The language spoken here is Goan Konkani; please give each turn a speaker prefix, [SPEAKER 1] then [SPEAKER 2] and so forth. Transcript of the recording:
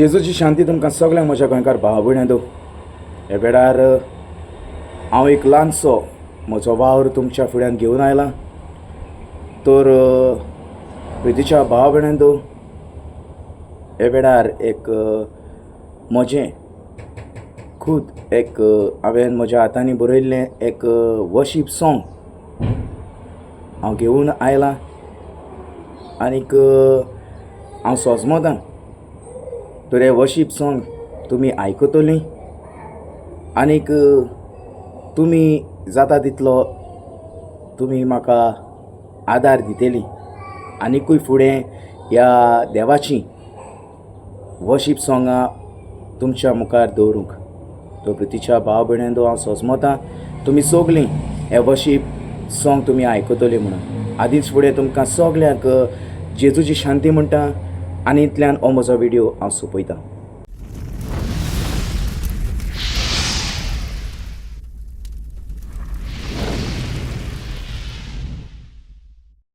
[SPEAKER 1] जेजूची शांती तुमकां सगळ्यांक म्हज्या गोंयकार भाव भयणांनो. ह्या वेळार हांव एक ल्हानसो म्हजो वावर तुमच्या फुड्यान घेवन आयला. तर प्रितीच्या भाव भयणांनो, ह्या वेळार एक म्हजें खूद एक हांवें म्हज्या हातांनी बरयल्लें एक वर्शीप सोंग हांव घेवन आयलां आनीक हांव सोजमतां तर हें वर्शीप सोंग तुमी आयकतलीं आनीक तुमी जाता तितलो तुमी म्हाका आदार दितली आनिकूय फुडें ह्या देवाची वर्शीप सोंगां तुमच्या मुखार दवरूंक. तो प्रितीच्या भाव भयणांनो, हांव सोजमतां तुमी सगलीं हें वर्शीप सोंग तुमी आयकतली म्हणून. आदींच फुडें तुमकां सगल्यांक जेजूची शांती म्हणटा आनी इतल्यान हो म्हजो विडियो हांव सोंपयतां.